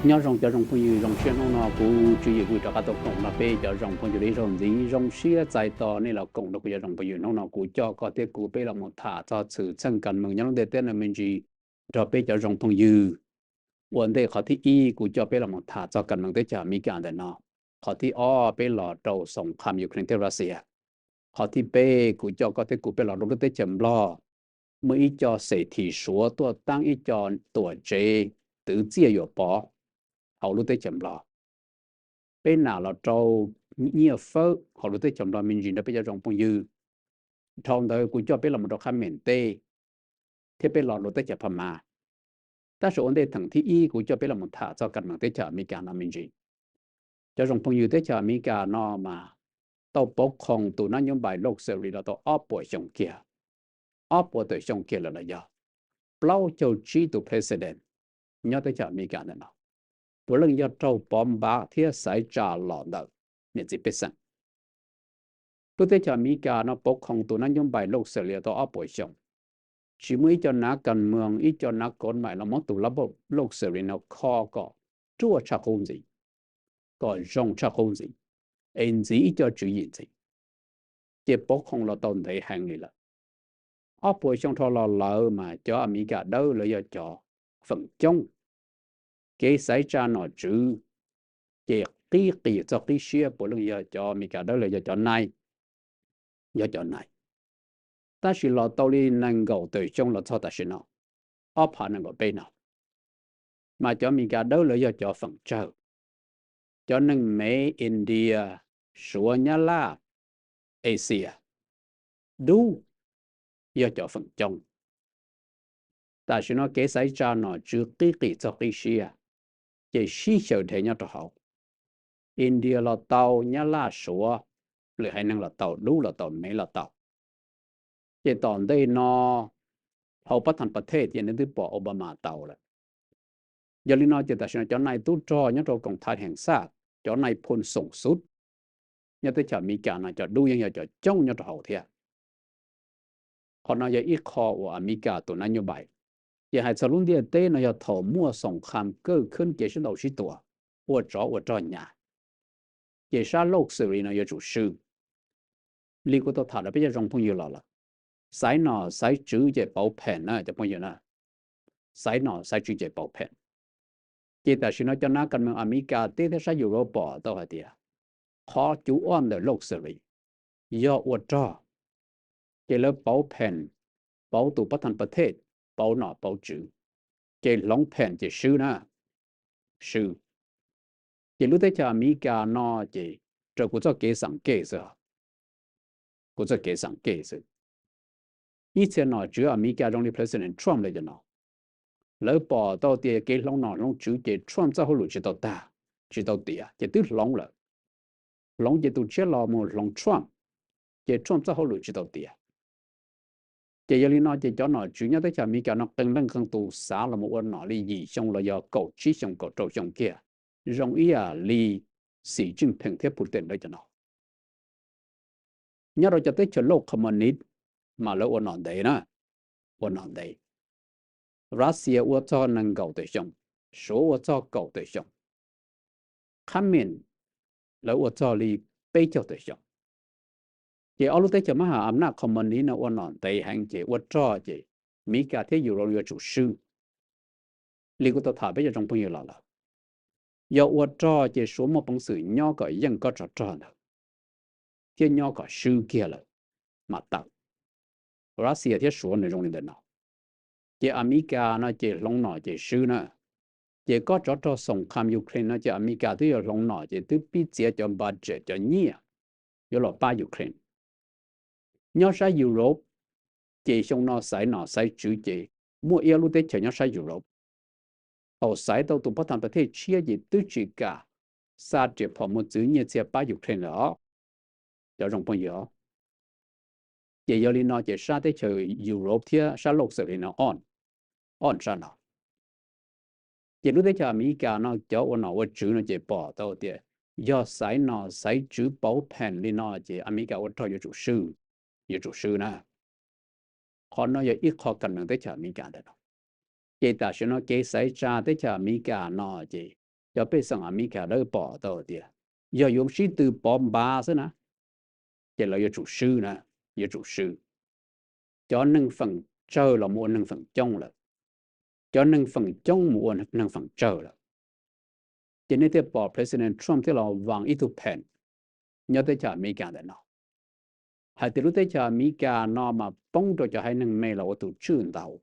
Nyob zoo cov zoo phooj ywg, zoo siab hnub no kuv Tswv Yim Vwj rov qab tau koom nrog peb cov zoo phooj ywg li zaug ntxiv. Zoo siab txais tos nej los koom nrog kuv cov zoo phooj ywg hnub no, kuv coj koj thiab kuv peb los mus tham txog txhwm txheej kas mees nyob lub ntiaj teb no me ntsis nrog peb cov zoo phooj ywg. Ua ntej qhov thib ib kuv coj peb los mus tham txog kas mees teb chaws Amelikas ntawm no. Qhov thib ob peb los rau xoom qham Ukraine thiab Russia. Qhov thib peb kuv coj koj thiab kuv peb los rau lub teb chaws Nplog, muaj ib co xem thim Suav tuaj taab ib co tuam tsev twv txiaj yuam pov hauv lub teb chaws Nplog. Peb nam los rau nyiaj fawb hauv lub teb chaws Nplog me ntsis nrog peb cov zoo phooj ywg. Dhau ntawd kuv coj peb los mus rau qhab meem teb thiab peb los rau teb chaws Phab Mab. Tab sis ua ntej theem thib ib kuv coj peb los mus tham txog kas mees teb chaws Amelikas no me ntsis. Cov zoo phooj ywg, teb chaws Amelikas no mas tau pauv qhoom tus nab nyob npais Loj Xes Lis los tau ob puas xyoo kiag, ob puas tawm xyoo kiag lawm los yog plaub caug tsib tus president nyob teb chaws Amelikas ntawm no, puav leej yog raug pov npav thiab xaiv tsa los ntawm niam txiv pej xeem. Lub teb chaws Amelikas no pauv qhoom tus nab nyob npais Loj Xes Lis tau ob puas xyoo, tsis muaj ib co nav kas mees, ib co nav kov mais los muab tus Loj Xes Lis no kho kom ruaj tshaj qub ntxiv, kom zoo tshaj qub ntxiv, es ntxiv ib co tswv yim ntxiv, ces pauv qhoom los tau ntev heev li lawm. Ob puas xyoo dhau los lawm mas cov Amelikas dawb lawv yog cov feem coob, kev xaiv tsa nom tswv ces qib qis txog qib siab puav leej yog cov Amelikas dawb lawv yog cov nai, yog cov nai. Tab sis los tau li nees nkaum tawm xyoo los txog tam sim no, ob phav nees nkaum peb no, mas cov Amelikas dawb lawv yog cov feem tsawg. Cov neeg Mev, India, Suav, Nyab Laj, Asia dub yog cov feem coob. Tam sim no kev xaiv tsa nom tswv qib qis txog qib siab, ces sib xyaw dheev nyob rau hauv. India los tau, Nyab Laj, Suav, lwm haiv neeg los tau, dub los tau, Mev los tau. Ces tom ntej no hauv pab thas pas thej ces nej twb pom Obama tau lawm. Yog li no ces tam sim no cov nai tub rog nyob rau koom thas heem xaj, cov nai phoo xoom xub nyob teb chaws Amelikas no cov dub yeej yog cov coob nyob rau hauv thiab. Qhov no yog ib qho uas Amelikas tus nab nyob npais, ces hais txog lub ntiaj teb no yog thaum muaj xoom qham kawj khab kev sib ntaus sib tua, ua tsov ua rog nyas, ces sab Loj Xes Lis no yuav tsum swb. Li kuv tau tham rau peb cov zoo phooj ywg los lawm, xaiv nom xaiv tswv ces pauv pheem na cov phooj ywg na. Xaiv nom xaiv tswv ces pauv pheem. Ces tam sim no cov nav kas mees Amelikas teb thiab sab Europe pom tau hais tias qhov cuv ob ntawm Loj Xes Lis yog ua rog, ces lawv pauv pheem, pauv tus pab thas pas thej, pauv nom pauv tswv, ces hloov pheem ces swb na, swb. Ces lub teb chaws Amelikas no ces raws kuv txoj kev xav ke xwb, kuv txoj kev xav ke xwb, ib txhia nom tswv Amelikas zoo li President Trump li cov no, lawv pom tau tias kev hloov nom hloov tswv ces Trump txoj hauj lwm tsis tau tag, tsis tau tiav ces twb hloov lawm. Hloov ces tus tshiab los mus hloov Trump, ces Trump txoj hauj lwm tsis tau tiav. Ces yog li no ces cov nom tswv nyob teb chaws Amelikas no qee leej qee tus xav los mus ua nom li yim xyoo los yog kaum tsib xyoo kaum rau xyoo kiag, zoo ib yam li Xi Jinping thiab Putin lawv cov no. Nyob rau cov teb chaws lauj communist mas lawv ua nom ntev na, ua nom ntev. Russia ua txog nees nkaum tawm xyoo, Suav ua txog kaum tawm xyoo, Communist lawv ua txog li peb caug tawm xyoo. Ces ob lub teb chaws mab ham am naj communist no ua nom ntev heev ces ua rog ces Amelikas thiab Europe yuav tsum swb. Li kuv tau tham peb cov zoo phooj ywg los lawm, yog ua rog ces Suav muaj peev xwm nyob kom yeej kob tsov rog ntawd thiab nyob kom swb kiag lawm mas tawm. Russia thiab Suav nws zoo li ntawm no. Ces Amelikas no ces hloov nom ces swb na. Ces kob tsov rog xoom qham Ukraine no ces Amelikas twb yuav hloov nom ces twb pib txiav cov budget cov nyiaj yuav los pab Ukraine. Nyob sab Europe ces xyoo no xaiv nom xaiv tswv ces muaj ib lub teb chaws nyob sab Europe thaum xaiv tau tus pab thas pas thej tshiab ces twb tsis kam xa riam phom mus txwv nyiaj txiag pab Ukraine lawm os, cov zoo phooj ywg. Ces yog li no ces sab teb chaws Europe thiab sab lauj xwm li no, ob sab no. Ces lub teb chaws Amelikas no cov ua nom ua tswv no ces pom tau tias yog xaiv nom xaiv tswv pauv pheem li no ces Amelikas ua rog yuav tsum swb, yuav tsum swb na. Qhov no yog ib qho kam nees teb chaws Amelikas ntawm no. Ces tam sim no kev xaiv tsa teb chaws Amelikas no ces cov pej xeem Amelikas dawb pom tau tias yog yuav sib tw pov npav xwb na, ces lawv yuav tsum swb na, yuav tsum swb. Cov neeg feem tsawg los mus ua neeg feem coob lawm, cov neeg feem coob mus ua neeg feem tsawg lawm. Ces nej thiaj pom President Trump thiaj los vas ib tug pheem nyob teb chaws Amelikas ntawm no, hais tias lub teb chaws Amelikas no mas poob rau cov haiv neeg me los ua tus tswj ntau.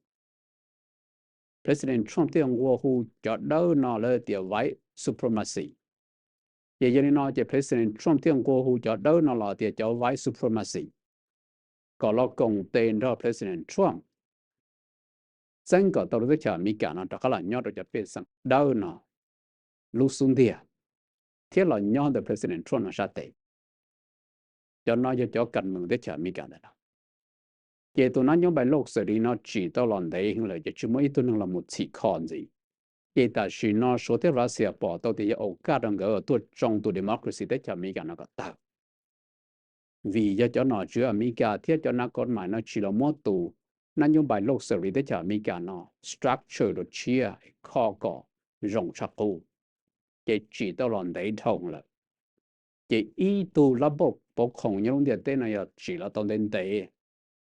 President Trump thiaj nqua hu cov dawb no lawv tias white supremacy. Ces yog li no ces President Trump thiaj nqua hu cov dawb no los tias cov white supremacy, kom los koom tes nrog President Trump, txeeb kom tau lub teb chaws Amelikas no rov qab los nyob rau cov pej xeem dawb no lub xub ntiag, thiab los nyob ntawm President Trump no sab tes. Cov no yog cov kas mees teb chaws Amelikas ntawm no. Ces tus nab nyob npais loj xws li no tsim tau los ntev heev lawm ces tsis muaj ib tug neeg los mus txhim kho ntxiv. Ces tam sim no Suav thiab Russia pom tau tias yog au kaj rau nkawd tuaj tsoo tus democracy teb chaws Amelikas no kom tawg. Vim yog cov nom tswv Amelikas thiab cov nab kod mais no tsis los muab tus nab nyob npais loj xws li teb chaws Amelikas no structure rau tshiab kho kom zoo tshaj qub, ces tsim tau los ntev dhau lawm. Ces ib tug lab npauj pov khoom nyob lub ntiaj teb no yog tsim los tau ntev ntev,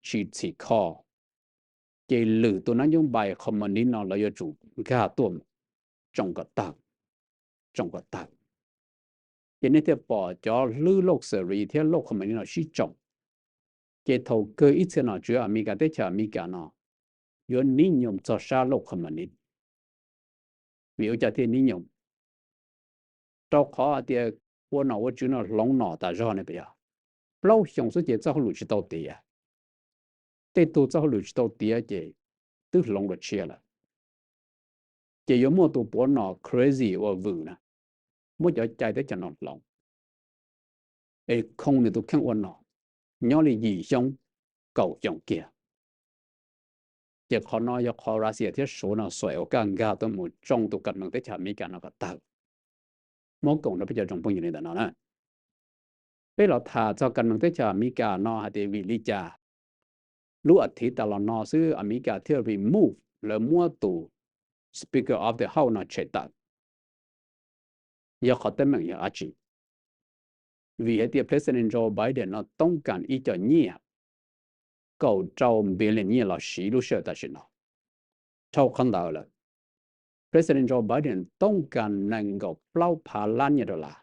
tsis txhim kho, ces lwm tus nab nyob npais qhov mas niv no lawv yuav tsum nkag tuaj tsoo kom tawg, tsoo kom tawg. Ces nej thiaj pom cov hlwb loj xws li thiab loj qhov mas niv no sib tsoo. Ces thaum kawg ib txhia nom tswv Amelikas teb chaws Amelikas no yuav nib nyoos txog sab loj qhov mas niv. Vim ua cas thiaj nib nyoos? Rau qhov hais tias ua nom ua tswv no hloov nom tas zog ne puas yog? Plaub xyoo xwb ces txoj hauj lwm tsis tau tiav. Tej tug txoj hauj lwm tsis tau tiav ces twb hloov dua tshiab lawm. Ces yuav muaj tus puav nom crazy uas vwm na, muab cov cai teb chaws no hloov, es khoo nws tus kheej ua nom nyob li yim xyoo, kaum xyoo kiag. Ces qhov no yog qhov Russia thiab Suav no xuaim ua kaj nkag tuaj mus tsoo tus kas mees teb chaws Amelikas no kom tawg. Muab koom rau peb cov tsoom phooj ywg li ntawm no na. Peb los tham txog kas mees teb chaws Amelikas no hais tias vim li cas lub as thiv tas los no xwb Amelikas thiaj remove, lawv muab tus Speaker of the House no tshem tawm, yog qhov teeb meem yog dab tsi? Vim hais tias President Joe Biden no toob kas ib co nyiaj kaum rau billion nyiaj los siv lub sij hawm tam sim no. Dhau qhov ntawd lawm, President Joe Biden toob kas nees nkaum plaub phav lab nyiaj dollar,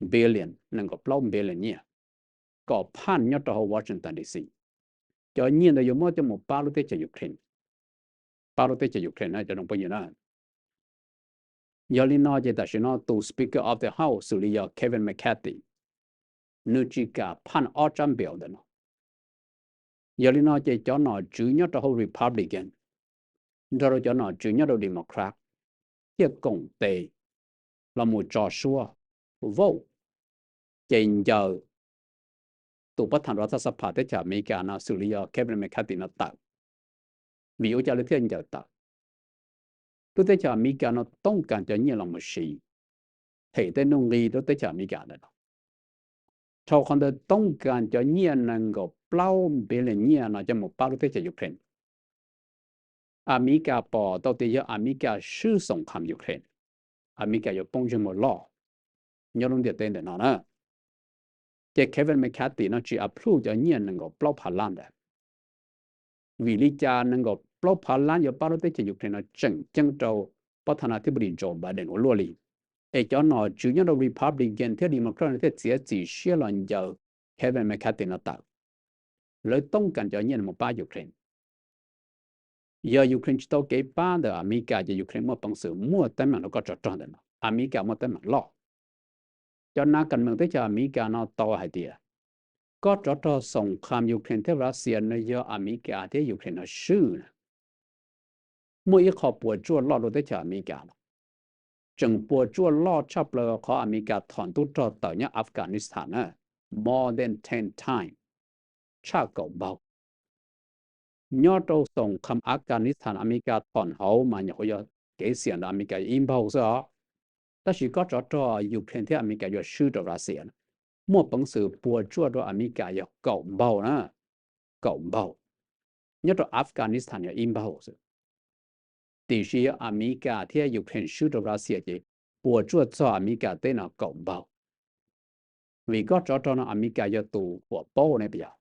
billion, nees nkaum plaub billion nyiaj, kom phaj nyob rau hauv Washington D C. Cov nyiaj ntawd yuav muab coj mus pab lub teb chaws Ukraine, pab lub teb chaws Ukraine na cov tsoom phooj ywg na. Yog li no ces tam sim no tus Speaker of the House xws li yog Kevin McCarthy, nws tsis kam phaj ob tsab npias ntawm no. Yog li no ces cov nom tswv nyob rau hauv Republican nrog rau cov nom tswv nyob rau Democrat thiaj koom tes los mus tso suab vote, ces ncaws tus pab tham rau thaj xab phas teb chaws Amelikas no xws li yog Kevin McCarthy no tawm. Vim ua cas lawv thiaj ncaws tawm? Lub teb chaws Amelikas no toob kas cov nyiaj los mus siv, them tej nuj nqi rau teb chaws Amelikas ntawm no. Dhau qhov ntawd toob kas cov nyiaj nees nkaum plaub billion nyiaj no coj mus pab lub teb chaws Ukraine. Amelikas pom tau tias yog Amelikas swb xoom kham Ukraine, Amelikas yuav poob ntsej muag loj nyob lub ntiaj teb ntawm no na. Ces Kevin McCarthy no tsis approve cov nyiaj nees nkaum plaub phav lab ntawd. Vim li cas nees nkaum plaub phav lab yuav pab lub teb chaws Ukraine no tseem ceeb rau pab thab nas thib pub dis Joe Biden ua luaj li, es cov nom tswv nyob rau Republican thiab Democrat no thiaj txiav txim siab los ncaws Kevin McCarthy no tawm? Lawv toob kas cov nyiaj no mus pab Ukraine. Yog Ukraine tsis tau kev pab ntawm Amelikas ces Ukraine muaj peev xwm muaj teeb meem rau koj tsov rog ntawm no, Amelikas muaj teeb meem loj. Cov nab kas mees teb chaws Amelikas no tau hais tias koj tsov rog xoom kham Ukraine thiab Russia no yog Amelikas thiab Ukraine no swb na. Muaj ib qho puas tsuaj loj rau teb chaws Amelikas los, tseem puas tsuaj loj tshaj plaws qhov Amelikas thom tub rog tawm nyob Afghanistan na, more than ten times, tshaj kaum npaug. Nyob rau xoom kham Afghanistan Amelikas thom hauv mas nyuam qhuav yog kev xiam ntawm Amelikas ib npaug xwb os. Tab sis koj tsov rog Ukraine thiab Amelikas yuav swb rau Russia, muaj peev xwm puas tsuaj rau Amelikas yog kaum npaug na, kaum npaug. Nyob rau Afghanistan yog ib npaug xwb. Tiam sis yog Amelikas thiab Ukraine swb rau Russia ces puas tsuaj txog Amelikas teb no kaum npaug. Vim kob tsov rog no Amelikas yog tus uas paub ne puas yog?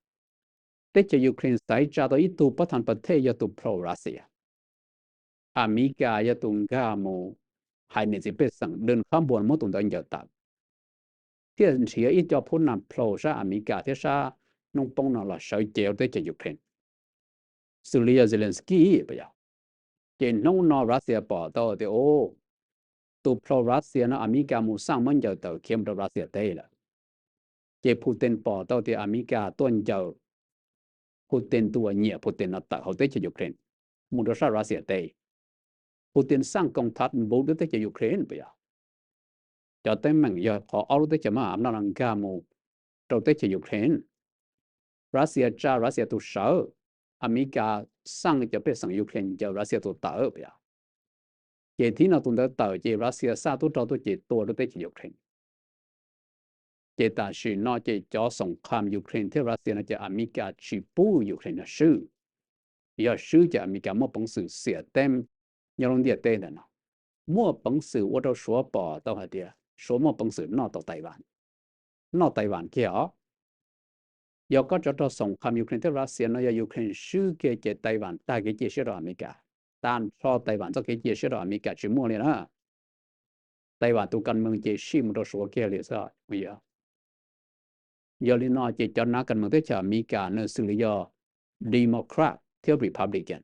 Teb chaws Ukraine xaiv tsa tau ib tug pab thas pas thej yog tus pro Russia. Amelikas yog tus nkag mus hais niam txiv pej xeem dwb qhab npua muab tus ntawd ncaws tawm, thiaj nrhiav ib co phub nas plhau sab Amelikas thiab sab hnub poob no los sawv cev rau teb chaws Ukraine, xws li yog Zelensky puas yog? Ces hnub no Russia pom tau tias, o, tus pro Russia no Amelikas mus xaj muab ncaws tawm khiav mus rau Russia teb lawm. Ces Putin pom tau tias Amelikas tuaj ncaws Putin tus uas nyiam Putin no tawm hauv teb chaws Ukraine mus rau sab Russia teb. Putin xaj koom thav npuv lub teb chaws Ukraine puas yog? Cov teeb meem yog qhov ob lub teb chaws mab ham no nkag mus rau teb chaws Ukraine. Russia tsa Russia tus sawv, Amelikas xaj cov pej xeem Ukraine ncaws Russia tus tawm puas yog? Ces thib no tus ntawd tawm ces Russia xaj tub rog tuaj ces tua lub teb chaws Ukraine. Ces tam sim no ces cov xoom kham Ukraine thiab Russia no ces Amelikas tsis pub Ukraine no swb. Yog swb ces Amelikas muaj peev xwm xiam teeb nyob lub ntiaj teb ntawm no, muaj peev xwm ua rau Suav pom tau hais tias Suav muaj peev xwm noj tau Taiwan, noj Taiwan kiag os. Yog kob tsov rog xoom kham Ukraine thiab Russia no yog Ukraine swb kiag ces Taiwan tag kev cia siab rau Amelikas, tag nrho Taiwan txoj kev cia siab rau Amelikas tsis muaj li na. Taiwan tus kas mees ces sij mus rau Suav kiag li xwb. Yog li no ces cov nav kas mees teb chaws Amelikas nws xws li yog Democrat thiab Republican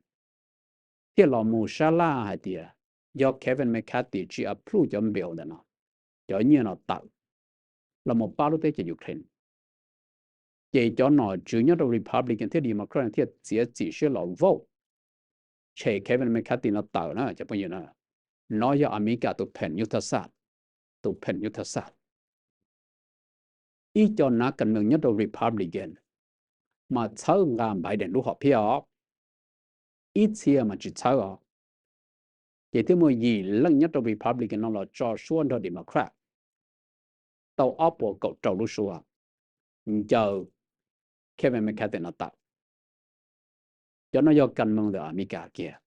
thiaj los mus sab laj hais tias yog Kevin McCarthy tsis approve cov bill ntawm no, cov nyiaj no tawm los mus pab lub teb chaws Ukraine, ces cov nom tswv nyob rau Republican thiab Democrat thiaj txiav txim siab los vote tshem Kevin McCarthy no tawm na cov phooj ywg na. No yog Amelikas tus pheem nyuj thaj xaj, tus pheem nyuj thaj xaj. Ib co nav kas mees nyob rau Republican mas txhawb nqa Biden lub hom phiaj os, ib txhia mas tsis txhawb os. Ces thiaj muaj yim leej nyob rau Republican no los tso suab nrog Democrat, tau ob puas kaum rau lub suab ncaws Kevin McCarthy no tawm. Cov no yog kas mees ntawm Amelikas kiag.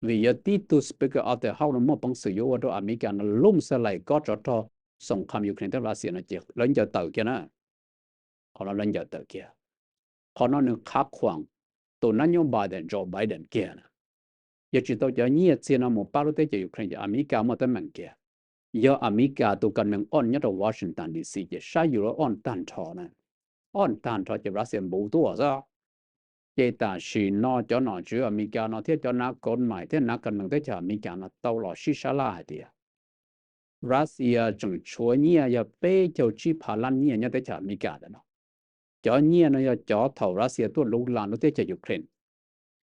Vim yog tib tug Speaker of the House no muaj peev xwm yuav ua rau Amelikas no lub xas lais kob tsov rog xoom kham Ukraine thiab Russia no ces lawv ncaws tawm kiag na. Qhov no lawv ncaws tawm kiag. Qhov no nws qhav khuam tus nab nyob Biden, Joe Biden kiag na. Yog tsis tau cov nyiaj txiag no mus pab lub teb chaws Ukraine ces Amelikas muaj teeb meem kiag. Yog Amelikas tus kas mees ooj nyob rau Washington D C ces sab Europe ooj tag nrho na, ooj tag nrho ces Russia npuv tuaj xwb. Ces tam sim no cov nom tswv Amelikas no thiab cov nav kas mees thiab nav kas mees teb chaws Amelikas no tau los sib sab laj hais tias Russia tseem tshuav nyiaj yog peb caug tsib phav lab nyiaj nyob teb chaws Amelikas ntawm no. Cov nyiaj no yog cov thaum Russia tuaj luv las lub teb chaws Ukraine,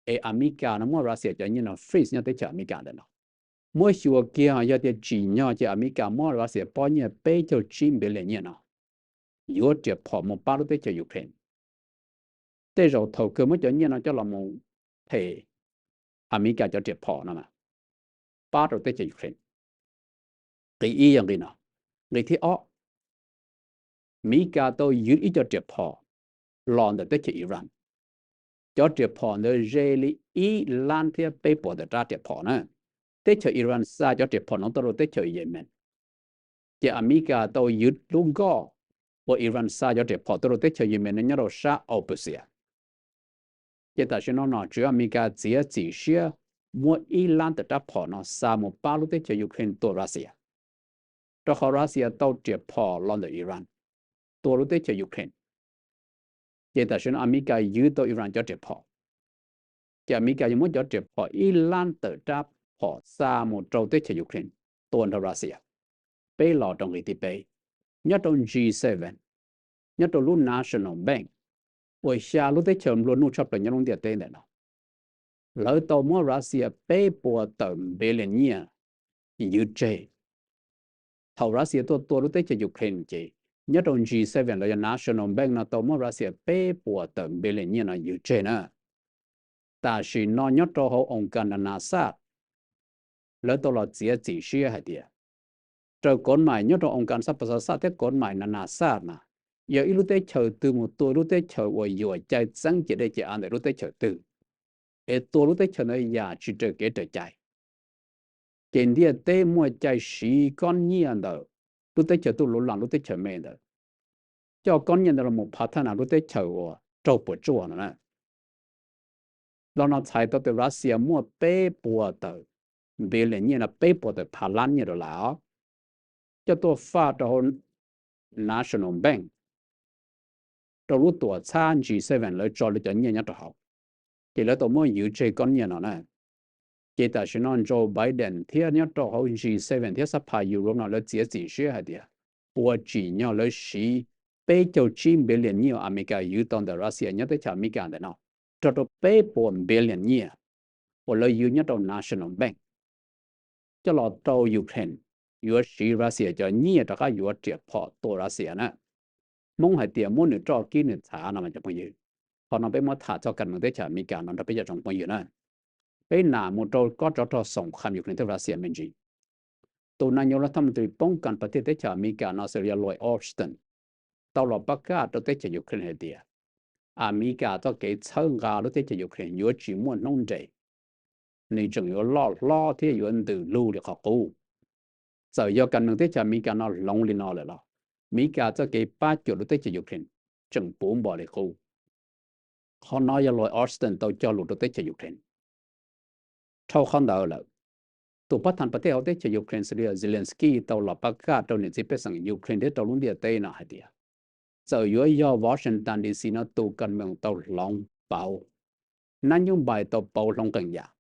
es Amelikas no muab Russia cov nyiaj no freeze nyob teb chaws Amelikas ntawm no. Muab xyuas kiag yog tias tsim nyog ces Amelikas muab Russia pob nyiaj peb caug tsib billion nyiaj no yuav riam phom mus pab lub teb chaws Ukraine. Tej zaum thaum kawg muab cov nyiaj no coj los mus them Amelikas cov riam phom no pab rau teb chaws Ukraine. Nqi ib yog nqi no. Nqi thib ob, Amelikas tau ywv ib co riam phom los ntawm teb chaws Iran. Cov riam phom ntawd ze li ib lab thiab peb puas tawm rab riam phom na. Teb chaws Iran xa cov riam phom no tuaj rau teb chaws Yemen, ces Amelikas tau ywv lub nkoj uas Iran xa cov riam phom tuaj rau teb chaws Yemen no nyob rau sab Abu Sayyaf. Ces tam sim no nom tswv Amelikas txiav txim siab muab ib lab tawm rab phom no xa mus pab lub teb chaws Ukraine tua Russia, rau qhov Russia tau riam phom los ntawm Iran tua lub teb chaws Ukraine. Ces tam sim no Amelikas ywv tau Iran cov riam phom, ces Amelikas yuav muab cov riam phom ib lab tawm rab phom xa mus rau teb chaws Ukraine tua nrog Russia. Peb los rau nqi thib peb, nyob rau G seven, nyob rau lub National Bank, uas xya lub teb chaws nplua nuj tshaj plaws nyob lub ntiaj teb ntawm no, lawv tau muab Russia peb puas tawm billion nyiaj ywv tseg. Thaum Russia tuaj tua lub teb chaws Ukraine ces nyob rau G seven los yog National Bank no tau muab Russia peb puas tawm billion nyiaj no ywv tseg na. Tam sim no nyob rau hauv oo kas na na xaj, lawv tau los txiav txim siab hais tias raws kov mais nyob rau oo kas xaj pas xaj thiab kov mais na na xaj mas yog ib lub teb chaws twg mus tua ib lub teb chaws uas yuam cai txeeb ciam dej ciam av ntawm lub teb chaws twg, es tua lub teb chaws ntawd yam tsis raws kev raws cai, Ces ntiaj teb muaj cai siv kob nyiaj ntawm lub teb chaws tuj luv laas lub teb chaws me ntawd, coj kob nyiaj ntawd los mus phav thab nas lub teb chaws uas raug puas tsuaj no na. Los no txhais tau tias Russia muaj peb puas tawm billion nyiaj no, peb puas tawm phav lab nyiaj dollar os, coj tuaj faj rau hauv National Bank, rau lub tuam txhab G seven lawv tso lawv cov nyiaj nyob rau hauv, ces lawv tau muab ywv tseg kob nyiaj no na. Ces tam sim no Joe Biden thiab nyob rau hauv G seven thiab xab phas Europe no lawv txiav txim siab hais tias puas tsim nyog lawv siv peb caug tsib billion nyiaj Amelikas ywv tau ntawm Russia nyob teb chaws Amelikas ntawm no rau rau peb puas billion nyiaj uas lawv ywv nyob rau National Bank coj los rau Ukraine, yuav siv Russia cov nyiaj rov qab yuav riam phom tua Russia na. Hmoob hais tias muab nws roj kib nws txhav no mas cov phooj ywg. Qhov no peb muab tham txog kas mees teb chaws Amelikas no nrog peb cov tsoom phooj ywg na. Peb nam mus rau kob tsov rog xoom kham Ukraine thiab Russia me ntsis. Tus nas nyos lav thaj mus tris poob kas pas tiaj teb chaws Amelikas no xws li yog Lloyd Austin tau los pab kaj rau teb chaws Ukraine hais tias Amelikas txoj kev txhawb nqa lub teb chaws Ukraine yuav tsis muaj hnub nres, nws tseem yuav loj hlob thiab yuav ntws lug li qhov qub. Txawm yog kas mees teb chaws Amelikas no hloov li no lawm los Amelikas txoj kev pab cuam lub teb chaws Ukraine tseem puv npo li qub. Qhov no yog Lloyd Austin tau cog lus rau teb chaws Ukraine. Dhau qhov ntawd lawm, tus pab thas pas tej hauv teb chaws Ukraine xws li Zelensky tau los pab kaj rau niam txiv pej xeem Ukraine thiab rau lub ntiaj teb no hais tias txawm yuav yog Washington D C no tus kas mees tau hloov pauv, nab nyub npais tau pauv hloov qee yam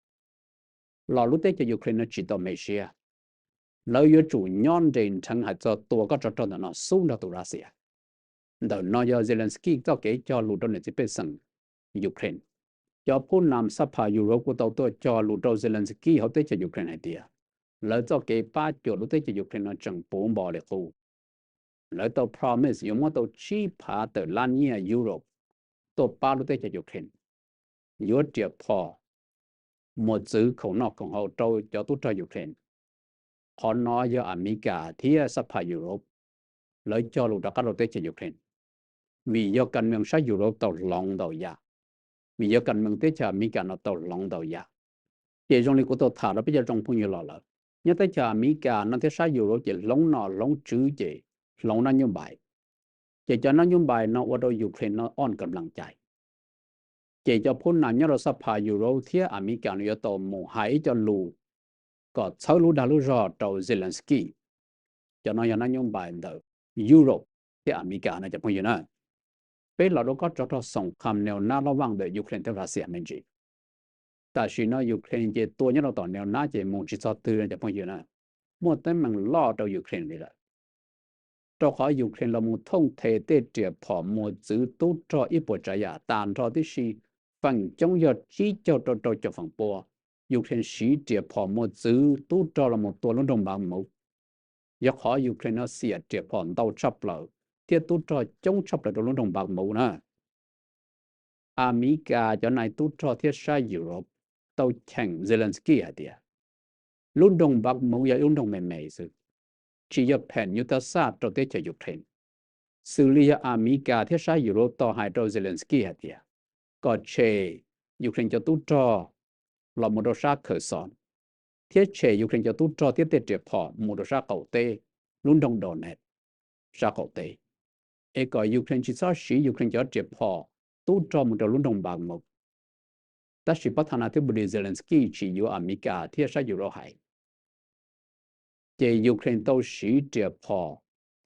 los lub teb chaws Ukraine no tsis tau me siab. Lawv yuav tsum nyob nres nrheev hais txog tua kob tsov rog ntawm no xub nrog tus Russia. Ntawm no yog Zelensky txoj kev cog lus rau niam txiv pej xeem Ukraine. Cov phub nam xab phas Europe kuj tau tuaj cog lus rau Zelensky hauv teb chaws Ukraine hais tias lawv txoj kev pab cuam lub teb chaws Ukraine no tseem puv npo li qub. Lawv tau promise yuav muab tau tsib phav tawm lab nyiaj Europe tuaj pab lub teb chaws Ukraine, yuav riam phom mus txwv khoom noj khoom haus rau cov tub rog Ukraine. Qhov no yog Amelikas thiab xab phas Europe lawv cog lus rov qab rau teb chaws Ukraine, vim yog kas mees sab Europe tau hloov ntau yam, vim yog kas mees teb chaws Amelikas no tau hloov ntau yam. Ces zoo li kuv tau tham rau peb cov tsoom phooj ywg los lawm, nyob teb chaws Amelikas no thiab sab Europe ces hloov nom hloov tswv ces hloov nab nyub npais. Ces cov nab nyub npais no ua rau Ukraine no ob kas nplas cai. Ces cov phub nam nyob rau xab phas Europe thiab Amelikas no yuav tau mus hais ib co lus kom txhawb lub dag lub zog rau Zelensky. Cov no yog nab nyub npais ntawm Europe thiab Amelikas no cov phooj ywg na. Peb los rau kob tsov rog xoom kham neo nab loj vaj ntawm Ukraine thiab Russia me ntsis. Tam sim no Ukraine ces tua nyob rau tom neo nab ces mus tsis txog twg no cov phooj ywg na. Muaj teeb meem loj rau Ukraine li lawm. Rau qhov Ukraine los mus thooj them tej riam phom mus txwv tub rog ib puas tsav yam tas nrho tib si, feem coob yog tsib caug rau rau caum feem pua. Ukraine siv riam phom mus txwv tub rog los mus tua lub nroog Bakhmut. Yog qhov Ukraine no xiam riam phom ntau tshaj plaws thiab tub rog coob tshaj plaws rau lub nroog Bakhmut na. Amelikas cov nai tub rog thiab sab Europe tau cheem Zelensky hais tias lub nroog Bakhmut yog lub nroog me me xwb, tsis yog pheem nyuj tag xaj rau teb chaws Ukraine. Xws li yog Amelikas thiab sab Europe tau hais rau Zelensky hais tias kom tshem Ukraine cov tub rog los mus rau sab Kherson, thiab tshem Ukraine cov tub rog thiab tej riam phom mus rau sab qaum teb, lub nroog Donetsk sab qaum teb, es kom Ukraine tsis txhob siv Ukraine cov riam phom tub rog mus rau lub nroog Bakhmut. Tab sis pab thas nas thib pus dis Zelensky tsis yuav Amelikas thiab sab Europe hais, ces Ukraine tau siv riam phom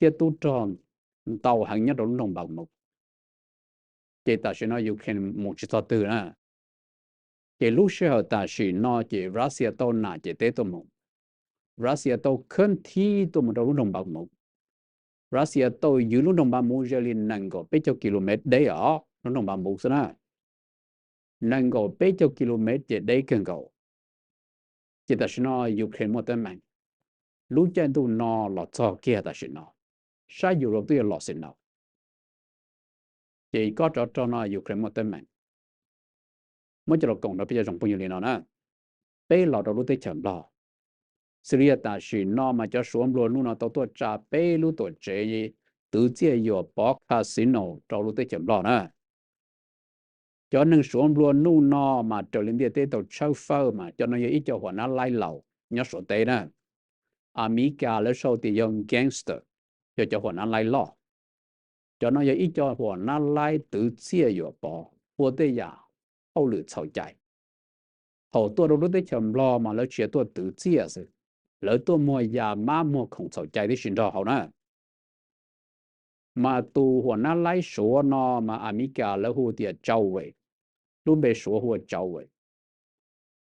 thiab tub rog ntau heev nyob rau lub nroog Bakhmut. Ces tam sim no Ukraine mus tsis txog twg na. Ces lub sij hawm tam sim no ces Russia tau nam ces teb tuaj mus, Russia tau khab thib tuaj mus rau lub nroog Bakhmut. Russia tau ywv lub nroog Bakhmut ze li nees nkaum peb caug kilomev deb os, lub nroog Bakhmut xwb na. Nees nkaum peb caug kilomev ces deb kawg nkaus. Ces tam sim no Ukraine muaj teeb meem. Lub caij ntuj no los txog kiag tam sim no, sab Europe twb yuav los xis no. Ces kob tsov rog no Ukraine muaj teeb meem. Muab coj los koom rau peb cov tsoom phooj ywg li no na. Peb los rau lub teb chaws Nplog, xws li yog tam sim no mas cov Suav nplua nuj no tau tuaj tsa peb lub tuam tsev twv txiaj yuam Pov Casino rau lub teb chaws Nplog na. Cov neeg Suav nplua nuj no mas raws li ntiaj teb tau tshawb fawb mas cov no yog ib co huam nab laib laus, nyob Suav teb na. Amelikas lawv sau tias yog gangster, yog cov huam nab laib loj. Cov no yog ib co huam nab laib twv txiaj yuam pov, ua tej yam hauj lwm txhaum cai. Thaum tuaj rau lub teb chaws Nplog mas lawv tsis yog tuaj twv txiaj xwb, lawv tuaj muag yas mab muag khoom txhaum cai tib si nrog hauv na. Mas tus huam nab laib Suav no mas Amelikas lawv hu tias Châu Âu, lub npe Suav hu ua Châu Âu.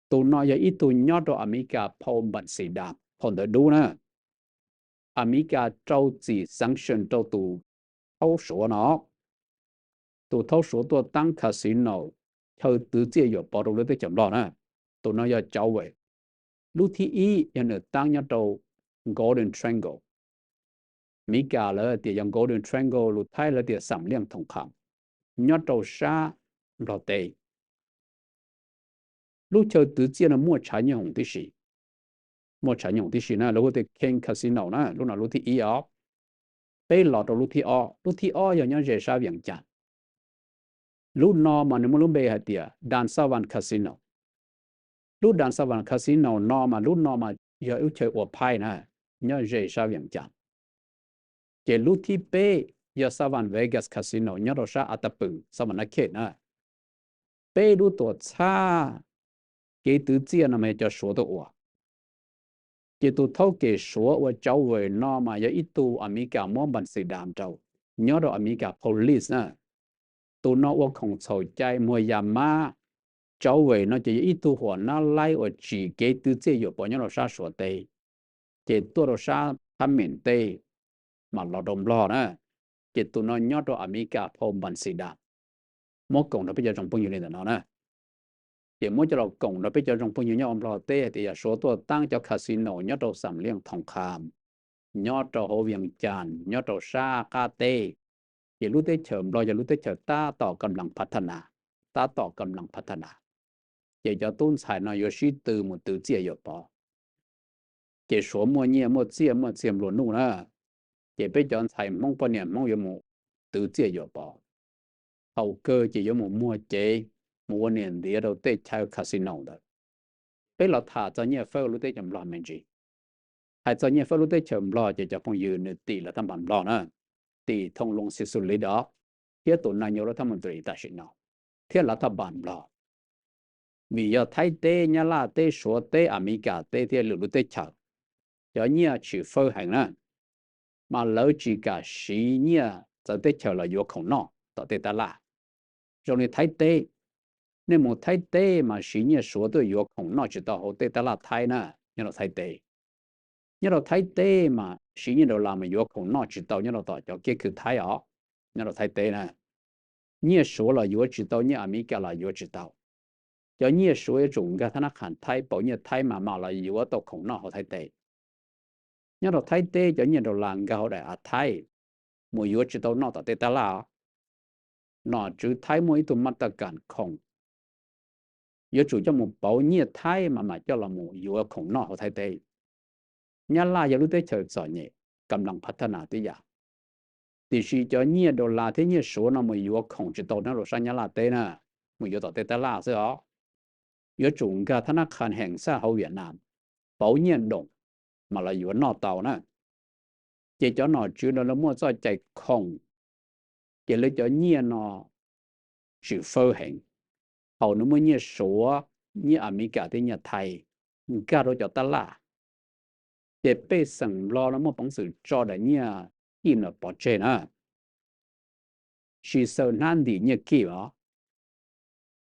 Tus no yog ib tug nyob rau Amelikas phau npam xim dam phau ntawv dub na. Amelikas rau txim sanction rau tus thaub Suav no. Tus thaub Suav tuaj taab casino, chaw twv txiaj yuam pov rau lub teb chaws Nplog na. Tus no yog Châu Âu. Lub thib ib yog nws taab nyob rau Golden Triangle. Amelikas lawv tias yog Golden Triangle, lus Thaib lawv tias Xam Liaj Thoom Kham, nyob rau sab Nplog teb. Lub chaw twv txiaj no muaj tshav nyooj hoom tib si. Muaj tshav nyooj hoom tib si na, lawv hu tias King Casino na, lub no lub thib ib os. Peb los rau lub thib ob, lub thib ob yog nyob ze sab Vias Cas. Lub no mas nws muaj lub npe hais tias Dan Savan Casino. Lub Dan Savan Casino no mas lub no mas yog lub chaw ua phaij na, nyob ze sab Vias Cas. Ces lub thib peb yog Savan Vegas Casino nyob rau sab A Ta Pw, Savan Nab Khej na. Peb lub tuam txhab kev twv txiaj no mas yog cov Suav tuaj ua. Ces tus thaub kem Suav ua Châu Âu no mas yog ib tug Amelikas muab npam xim dam rau, nyob rau Amelikas police na. Tus no ua khoom txhaum cai muag yas mab. Châu Âu no ces yog ib tug huam nab laib uas tsim kev twv txiaj yuam pov nyob rau sab Suav teb, ces tuaj rau sab Thab Meem teb mas los rau Nplog na. Ces tus no nyob rau Amelikas phau npam xim dam. Muab koom nrog peb cov zoo phooj ywg li ntawm no na. Ces muab coj los koom nrog peb cov zoo phooj ywg nyob ua Nplog teb hais tias yog Suav tuaj taab cov casino nyob rau Xam Liaj Thoom Kham, nyob rau hauv Vias Cas, nyob rau sab qab teb, ces lub teb chaws Nplog yog lub teb chaws tab tom kam nplas phav thab nas, tab tom kam nplas phav thab nas. Ces cov tub ntxhais no yuav sib tw mus twv txiaj yuam pov. Ces Suav muaj nyiaj muaj txiaj muaj txiag nplua nuj na, ces peb cov ntxhais Hmoob poj niam Hmoob yuav mus twv txiaj yuam pov. Thaum kawg ces yuav mus muag cev, mus ua niam ntiav rau tej chaw casino ntawd. Peb los tham txog nyiaj fawb lub teb chaws Nplog me ntsis. Hais txog nyiaj fawb lub teb chaws Nplog ces cov phooj ywg nws tim lav thaj npas Nplog na, tim thoo loo xi xu li do, thiab tus na nyuv lav thaj mus ntxuam tam sim no, thiab lav thaj npas Nplog. Vim yog Thaib teb, Nyab Laj teb, Suav teb, Amelikas teb thiab lwm lub teb chaws, cov nyiaj tsis fawb heev na, mas lawv tsis kam siv nyiaj txawv teb chaws los yuav khoom noj tom tej tab laj. Zoo li Thaib teb, nej mus Thaib teb mas siv nyiaj Suav tuaj yuav khoom noj tsis tau hauv tej tab laj Thaib na, nyob rau Thaib teb. Nyob rau Thaib teb mas siv nyiaj dollar mas yuav khoom noj tsis tau nyob rau tom cov kiab khw Thaib os, nyob rau Thaib teb na. Nyiaj Suav los yuav tsis tau, nyiaj Amelikas los yuav tsis tau. Cov nyiaj Suav yuav tsum nkag thab nab qhas Thaib, pauv nyiaj Thaib mas mam los yuav tau khoom noj hauv Thaib teb. Nyob rau Thaib teb cov nyiaj dollar nkag hauv daim av Thaib, mus yuav tsis tau noj tom tej tab laj. Nom tswv Thaib muaj ib tug maj taj kam khoom, yuav tsum coj mus pauv nyiaj Thaib mas mam coj los mus yuav khoom noj hauv Thaib teb. Nyab Laj yog lub teb chaws txom nyem, kam nplas phav thab nas tib yam, tiam sis cov nyiaj dollar thiab nyiaj Suav no mus yuav khoom tsis tau nyob rau sab Nyab Laj teb na, mus yuav tom tej tab laj xwb os. Yuav tsum nkag thab nab qhas heem xaj hauv Vias Nam, pauv nyiaj doos mas los yuav noj tau na. Ces cov nom tswv no lawv muaj txoj cai khoom, ces lawv cov nyiaj no tsis fawb heev. Thaum nws muaj nyiaj Suav, nyiaj Amelikas thiab nyiaj Thaib nkag rau cov tab laj, ces pej xeem Nplog no muaj peev xwm tso daim nyiaj kij no pov tseg na, sis xaws hnab ntim nyiaj kij os.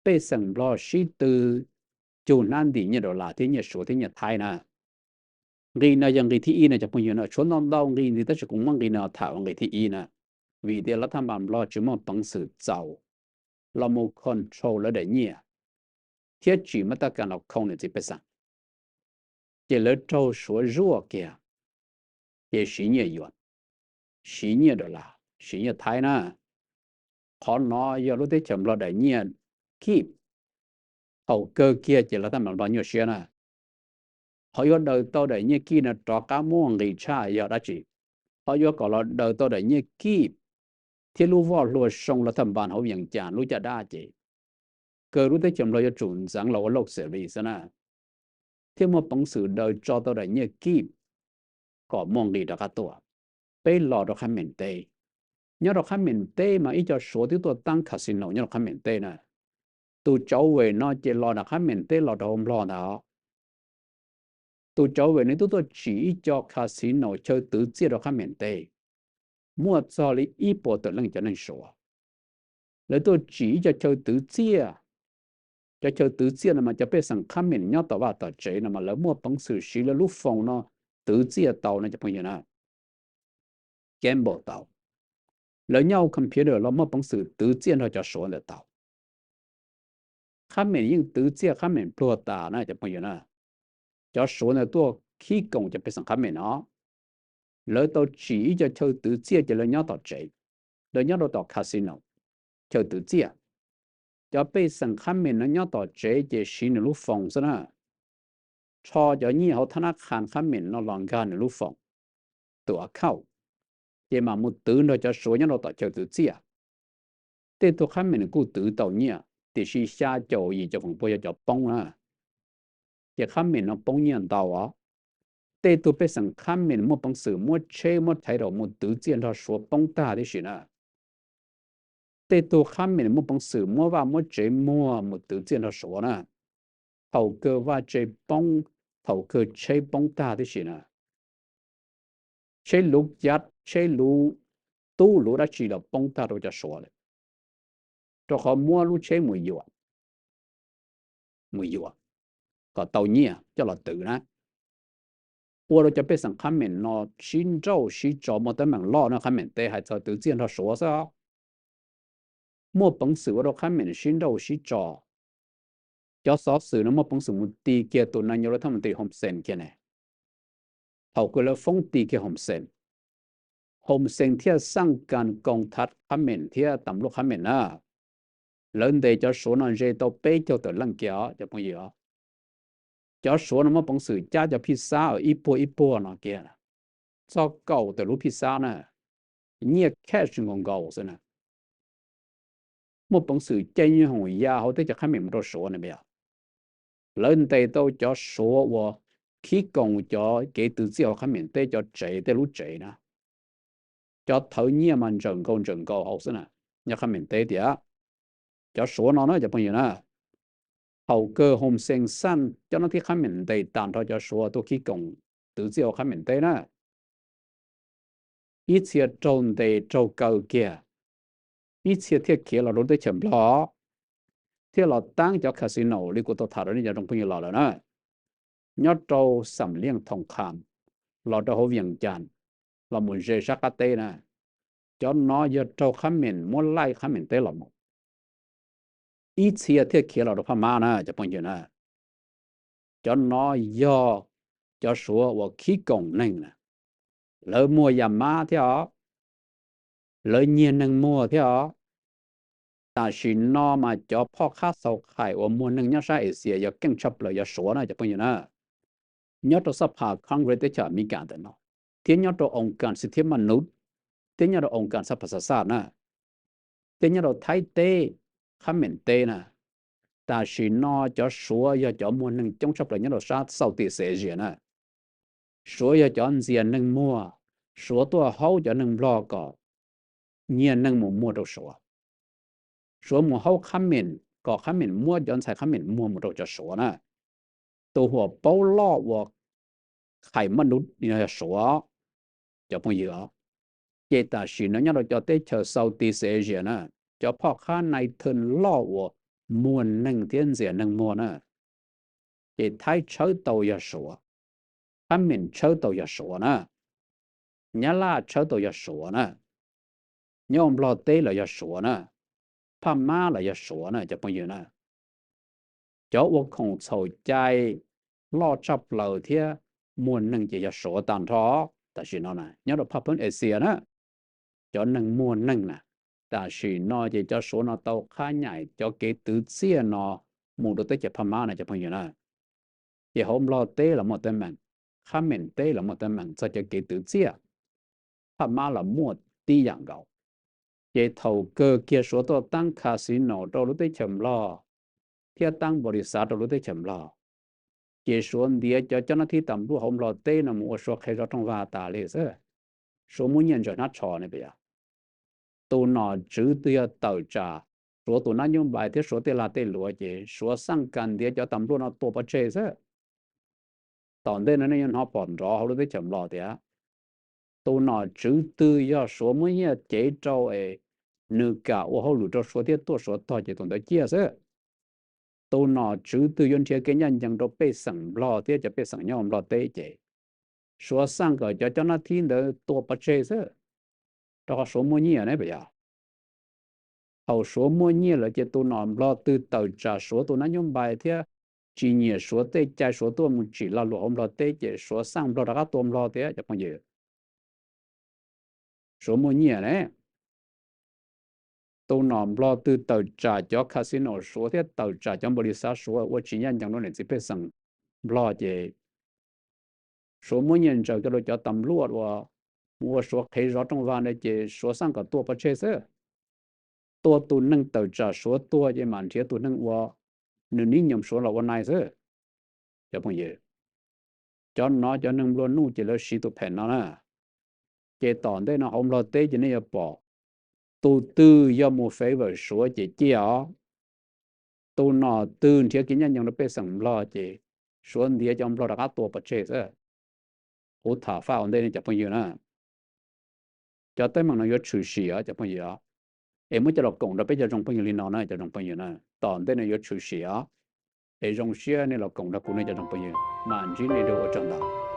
Pej xeem Nplog sib tw cug hnab ntim nyiaj dollar thiab nyiaj Suav thiab nyiaj Thaib na. Nqi no yog nqi thib ib no cov phooj ywg na, tshuav ntau ntau nqi ntxiv tab sis kuv muab nqi no tham ua nqi thib ib na, vim tias lav thaj npas Nplog tsis muaj peev xwm txaus los mus control lawv daim nyiaj, thiab tsim maj taj kas los khoo niam txiv pej xeem. Ces lawv raug Suav zuaj kiag, ces siv nyiaj yuav, siv nyiaj dollar, siv nyiaj Thaib na. Qhov no yog lub teb chaws Nplog daim nyiaj kij. Thaum kawg kiag ces lav thaj npas Nplog nyuaj siab na. Qhov yuav daws tau daim nyiaj kij no rov qab muaj nqis tshaj yog dab tsi? Qhov yuav kom los daws tau daim nyiaj kij thiab lub voj hlua soo lav thaj npas hauv Vias Cas lub caj dab ces kawg lub teb chaws Nplog yuav tsum ntxeev los ua loj xes li xwb na. thiab muaj peev xwm daws tso tau daim nyiaj kib kom muaj nqis rov qab tuaj. Peb los rau Khab Mem teb. Nyob rau Khab Mem teb mas ib co Suav twb tuaj taab casino nyob rau Khab Mem teb na. Tus cawv vem no ces los nram Khab Mem teb los rau hauv Nplog ntag. Tus cawv vem no twb tuaj tsim ib co casino chaw twv txiaj rau Khab Mem teb, muaj txog li ib puas tawm leej cov neeg Suav. Lawv tuaj tsim ib co chaw twv txiaj. Cov chaw twv txiaj no mas cov pej xeem Khab Mem nyob tom vaj tom tsev no mas lawv muaj peev xwm siv lawv lub foos no twv txiaj tau no cov phooj ywg na. Gamble tau. Lawv nyob hauv computer los muaj peev xwm twv txiaj nrog cov Suav ntawd tau. Khab Mem yeej twv txiaj Khab Mem pluag tas na cov phooj ywg na. Cov Suav ntawd tuaj khib koom cov pej xeem Khab Mem no. Lawv tau tsim ib co chaw twv txiaj ces lawv nyob tom tsev, lawv nyob rau tom casino, chaw twv txiaj. Cov pej xeem Khab Mem no nyob tom tsev ces siv nws lub foos xwb na. Rho cov nyiaj hauv thab nab qhas Khab Mem no los nkag nws lub foos, tus account, ces mam mus twv nrog cov Suav nyob rau tom chaw twv txiaj. Tej tug Khab Mem kuj twv tau nyiaj, tiam sis xya caum yim caum feem pua yog cov poob na. Ces Khab Mem no poob nyiaj ntau os. Tej tug pej xeem Khab Mem muaj peev xwm muab tsheb muab rhais rau mus twv txiaj nrog Suav poob tag tib si na. Tej tug Khab Mem muaj peev xwm muab vaj muab tsev muag mus twv txiaj nrog Suav na. Thaum kawg vaj tsev poob, thaum kawg tsheb poob tag tib si na. Tsheb luv cav, tsheb luv tub luv dab tsi los poob tag rau cov Suav lawm, rau qhov muab lub tsheb mus yuam, mus yuam kom tau nyiaj coj los twv na. Ua rau cov pej xeem Khab Mem no sib nrauj sib tso muaj teeb meem loj no, Khab Mem teb hais txog twv txiaj nrog Suav xwb. Muaj peev xwm ua rau Khab Mem sib nrauj sib tso. Cov xov xwm no muaj peev xwm mus ti kiag tus na nyuv lawv thaj mus tis Hun Sen kiag ne. Thaum kawg lawv foob ti kiag Hun Sen, Hun Sen thiaj xaj kas koos thav Khab Mem thiab tas lub Khab Mem na. Lawv ntes cov Suav no ze tau peb caug tawm leej kiag os cov phooj ywg. Cov Suav no muaj peev xwm cab cov phij xab ib puag ib puag no kiag, txog kaum tawm lub phij xab na, nyiaj cash nkaus nkaus xwb na. Muaj peev xwm caij nyiaj hoom ya hauv teb chaws Khab Mem mus rau Suav na. Lawv ntes tau cov Suav uas khib koom cov kev twv txiaj hauv Khab Mem teb cov tsev, tej lub tsev na. Cov thawv nyiaj mas ntsawm nkaus ntsawm nkaus hauv xwb na. Nyob Khab Mem teb tias cov Suav no na cov phooj ywg na, thaum kawg Hun Sen xaj cov no thiab Khab Mem ntes tas nrho cov Suav tuaj khib koom twv txiaj hauv Khab Mem teb na. Ib txhia raug ntes raug kaw kiag, ib txhia thiaj khiav los rau teb chaws Nplog, thiaj los taab cov casino li kuv tau tham rau nej cov phooj ywg los lawm na. Nyob rau Xam Liaj Thoo Kham los rau hauv Vias Cas los mus ze sab qab teb na. Cov no yog raug Khab Mem muab laij Khab Mem teb los mus. Ib txhia thiaj khiav los rau Phaj Mab na cov phooj ywg na. Cov no yog cov Suav uas khib koom neeg na. Lawv muag yam mab thiab os, lawv nyiag neeg muag thiab os. Tam sim no mas cov phoj qhab xau qhais uas muag neeg nyob sab Asia yog keej tshaj plaws yog Suav na cov phooj ywg na. Nyob rau xab phas Congress teb chaws Amelikas ntawm no, thiab nyob rau oo kas xwm thiab maj nub, thiab nyob rau oo kas xab phas xav xaj na, thiab nyob rau Thaib teb, Khab Mem teb na, tam sim no cov Suav yog cov muag neeg coob tshaj plaws nyob rau sab Southeast Asia na. Suav yog cov ntxias neeg muag, Suav tuaj haub cov neeg Nplog kom nyiag neeg mus muag rau Suav. Suav mus haub Khab Mem kom Khab Mem muab cov ntxhais Khab Mem muag mus rau cov Suav na. Tus huam paub loj uas qhais maj nub no yog Suav, cov phooj ywg. Ces tam sim no nyob rau cov teb chaws Southeast Asia na, cov phoj qhab nai thee loj uas muag neeg thiab ntxias neeg muag na, ces Thaib tshawb tau yog Suav, Khab Mem tshawb tau yog Suav na, Nyab Laj tshawb tau yog Suav na, nyob Nplog teb los yog Suav na, Phaj Mab los yog Suav na cov phooj ywg na. Cov ua khoom txhaum cai loj tshaj plaws thiab muag neeg ces yog Suav tag nrho. Tam sim no na nyob rau phaj pheeb Asia na, cov neeg muag neeg na, tam sim no ces cov Suav no tau qhab nyaim cov kev twv txiaj no mus rau teb chaws Phaj Mab na cov phooj ywg na. Ces hauv Nplog teb los muaj teeb meem, Khab Mem teb los muaj teeb meem txog cov kev twv txiaj, Phaj Mab los muaj tib yam nkaus. Ces thaum kawg kiag Suav tuaj taab casino rau lub teb chaws Nplog thiab taab npaus lis xav rau lub teb chaws Nplog, ces Suav ntiav cov cov nab thib tas npluaj hauv Nplog teb no mus ua Suav qhev zov rooj vag tas li xwb. Suav muab nyiaj ntsaws hnab tsho ne puas yog? Tus nom tswv twg yog tawm tsam Suav tus nab nyub npai thiab Suav tej lag tej luam ces Suav xaj kam ntiav cov tas npluaj no tua pov tseg xwb. Tom ntej no nej yuav hnov pom nrov hauv lub teb chaws Nplog tias tus nom tswv twg yog Suav muab nyiaj cev rau es nws kam ua hauj lwm rau Suav thiab tuaj Suav tog ces tus ntawd ciaj xwb. Tus nom tswv twg yuav nrhiav kev ncaj ncees rau pej xeem Nplog thiab cov pej xeem nyob Nplog teb ces Suav xaj kom cov cov nab thib ntawd tua pov tseg xwb, rau qhov Suav muaj nyiaj ne puas yog? Thaum Suav muaj nyiaj lawm ces tus nom Nplog twg tawm tsam Suav tus nab nyub npai thiab tsis nyiam Suav tej cai Suav tuaj mus tsim lag luam hauv Nplog teb ces Suav xaj Nplog rov qab tua Nplog thiab cov phooj ywg. Suav muaj nyiaj ne. Tus nom Nplog twg tawm tsam cov casino Suav thiab tawm tsam cov npaum li xav Suav ua tsis ncaj ncees rau niam txiv pej xeem Nplog ces Suav muab nyiaj ntsaws rau cov tas npluaj uas mus ua Suav qhev zov rooj vag ntawd ces Suav xaj kom tua pov tseg xwb. Tua tus neeg tawm tsam Suav tuag ces mam nrhiav tus neeg uas nws nib nyoos Suav los ua nai xwb. Cov phooj ywg, cov no cov neeg nplua nuj ces lawv siv tus phem no na. Ces tom ntej no hauv Nplog teb ces nej yuav pom tus twg yog mus favor Suav ces ciaj os. Tus nom twg nrhiav kev ncaj ncees rau pej xeem Nplog ces Suav ntiav cov Nplog rov qab tua pov tseg xwb. Kuv tham faj ua ntej nej cov phooj ywg na. Cov teeb meem no yuav tshwm sim os cov phooj ywg os. Es muab coj los koom rau peb cov zoo phooj ywg li no na cov zoo phooj ywg na. Tom ntej no yuav tshwm sim os. Es zoo siab nej los koom nrog kuv nej cov zoo phooj ywg, mam ntsib nej dua ua tsaug ntau.